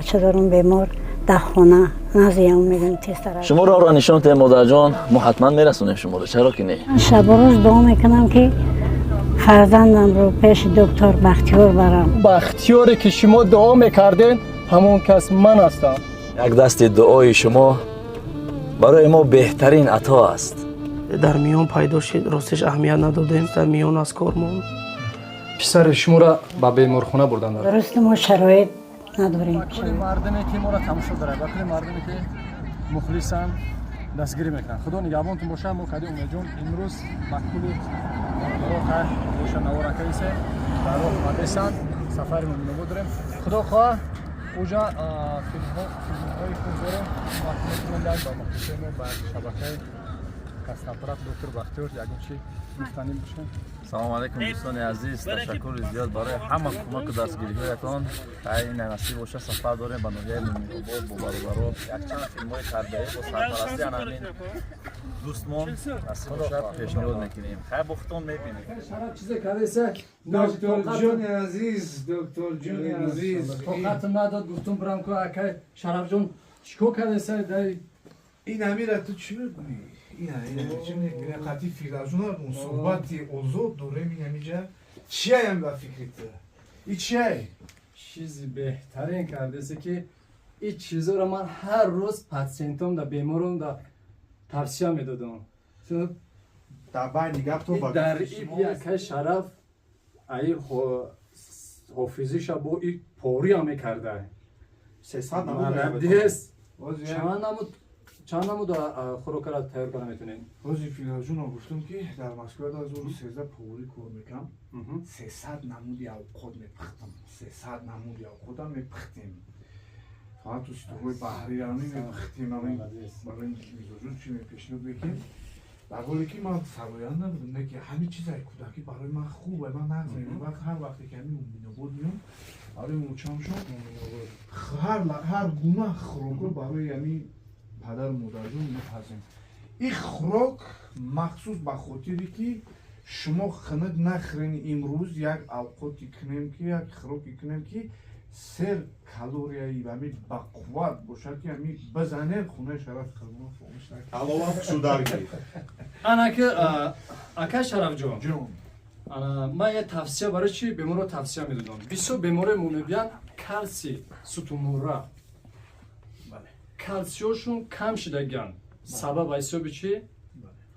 Бача дорум бемор дар хона, назиям мегӯям, тезтар. Шумо роҳро нишон диҳем, модарҷон, мо ҳатман мерасонем шуморо, чаро ки не? Шабу рӯз дуо мекунам, ки фарзандамро пеши доктор Бахтиёр барам. Бахтиёре ки шумо дуо мекардед, ҳамон кас ман ҳастам. Як дасти дуои шумо барои мо беҳтарин ато аст. Дар миён пайдо шид, ростиш, аҳамият надодем, дар миён аз кор монд. Писари шуморо ба беморхона бурданд. Дуруст, мо шароит надорем. Кулли мардуме ки моро тамошо дорад ва кулли мардуме ки мухлисанд, дастгирӣ мекунанд, Худо нигаҳбонтон бошад. Мо кади Умедҷон имрӯз ба кулли бародаро хайр боша, наворакаисе дар роҳ омадесанд, сафари Муминобод дорем. Худо хоҳа, уҷа филмҳои хуб дорем. Метавонем як ба мухлисои мо, ба шабакаи Кастапрат, доктор Бахтиёр, ягон чи гуфтанӣ бошем. Салому алайкум, дӯстони азиз, ташаккури зиёд барои ҳама кӯмаку дастгириҳоятон. Хайр, ина насиб боша, сафар дорем ба ноҳияи Муминобод бо бародаро, якчанд филмҳои тарбиявӣ бо сарпарастии ана ҳамин дӯстмон, насиб бошад, пешниҳод мекунем. Хайр, бо худтон мебинем. Чизе кардеса. Доктор ҷони азиз, доктор ҷони азиз. Тоқатм надод, гуфтум, бирам ку, акай Шарафҷон чикор кардеса дай? Ин амира, ту чӣ мегӯӣ? Ина чӣ мегӯӣ? Қати Фирдавсҷон суҳбати озод дорем. Ин амиҷа чияям ба фикри ту? И чияй? Чизи беҳтарин кардесе, ки ин чизоро ман ҳар рӯз патсиентом да, бемором да тавсия медодам. Дар байни гаптон ба дар акай Шараф аи ҳофизиша бо и пориам мекарда. 300 намуд. Молодец! Чанд намуд хӯрокара тайёр карда метавонед? Ҳозир, Фирдавсҷоно, гуфтум, ки дар Москва 2013 поварӣ кор мекунам, 300 намуди авқот мепухтам, 300 намуди авқотам мепухтем, фақат устуҳои баҳриямӣ мепухтем. Ами барои мизоҷон чӣ мепешниҳод мекунем, дар ҳоле ки ман сароянда будам, не ки ҳамин чизаи кӯдакӣ барои ман хуб, ман нағз мебинам. Вақт ҳар вақте ки ҳамин Муминобод меём, барои мучамшон ҳар гуна хӯрокро барои ҳамин падару модарҷон мепазем. Ин хӯрок махсус ба хотире ки шумо хунук нахӯрен, имрӯз як авқоте кунем, ки як хӯроке кунем, ки сер калорияи ҳами бақувват бошад, ки ҳами бизанем, хонаи Шараф Қурбонов фаромӯш накунед. Ҳаловам хушударги. Анаки, акай Шарафҷон. Ҷон. Ман як тавсия барои чи беморро тавсия медодам. Бисёр беморое мо мебиёнд, калсий сутунмӯҳра, калсиёшон кам шидагианд. Сабаб аз ҳисоби чи?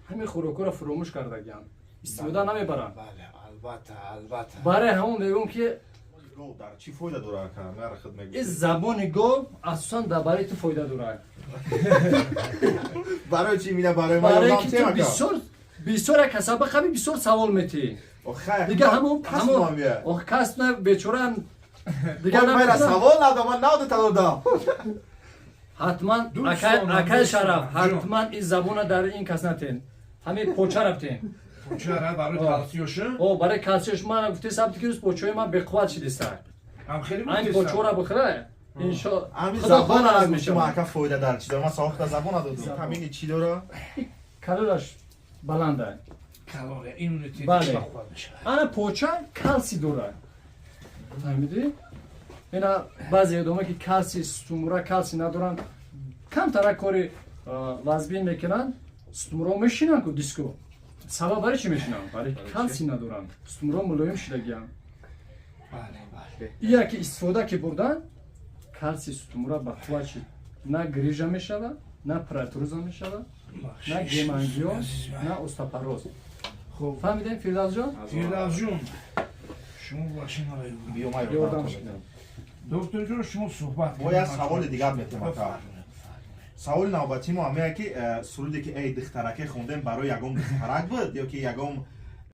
Ҳамин хӯрокҳоро фуромӯш кардагианд, истифода намебаранд. Бале, албатта, албатта. Барои ҳамон мегӯм, ки Гов дар чӣ фоида дорад, ака? Мара худ мегӯ. Ин забони гов асосан дар барои ту фоида дорад. Барои чӣ мина барои ман Барое ёрдам ки тем, ту ака? бисёр бисёр як касаба хаби, бисёр савол метиҳӣ. Охай. Дига ҳамон ҳамон ох, касб на, бечораам дига. Мара Наметавонам. савол надом, ман навду талодам. Ҳатман, акай Шараф, ҳатман ин забона дар ин кас натен, ҳамин поча рафтем. Почара барои калсиёша. О, барои калсиёш. Ман гуфте, сабти ки рӯз почаи ман беқувват шидиста. Ҳам хеле. Ҳамин почора бихӯра, иншо Ҳамин Худо забон хоҳад, нагуфтум, мешавад. ака, фоида дар чӣ дора? Ман савол забон надодум. Ҳамини чӣ дора? Калорияш баланда. Калория, иммунитет Бале. бақувват мешавад. Ана поча калсий дорад, фаҳмидӣ? Ина баъзе одаме ки калсий сутунмӯра калсий надоранд, камтара кори вазбин мекунанд, сутунмӯро мешинанд ку диско. Сабаб барои чӣ мешинанд? Барои калсий надоранд, сутунмӯро мулоим шидагианд. Бале, бале. Ия ки истифода ки бурдан, калсий сутунмӯра ба қувват шид, на грижа мешавад, на протрузия мешавад, на гемангиом, на остеопороз. Хуб. Фаҳмидем, Фирдавсҷон? Фирдавсҷон, шумо бошина. Биё, ман ёрдам шудам. Докторҷон, шумо суҳбат. Бо як саволи дигар метем, ака. Саволи навбатии мо ҳамея, ки суруде ки «Эй духтараке» хондем, барои ягон духтарак буд ё ки ягон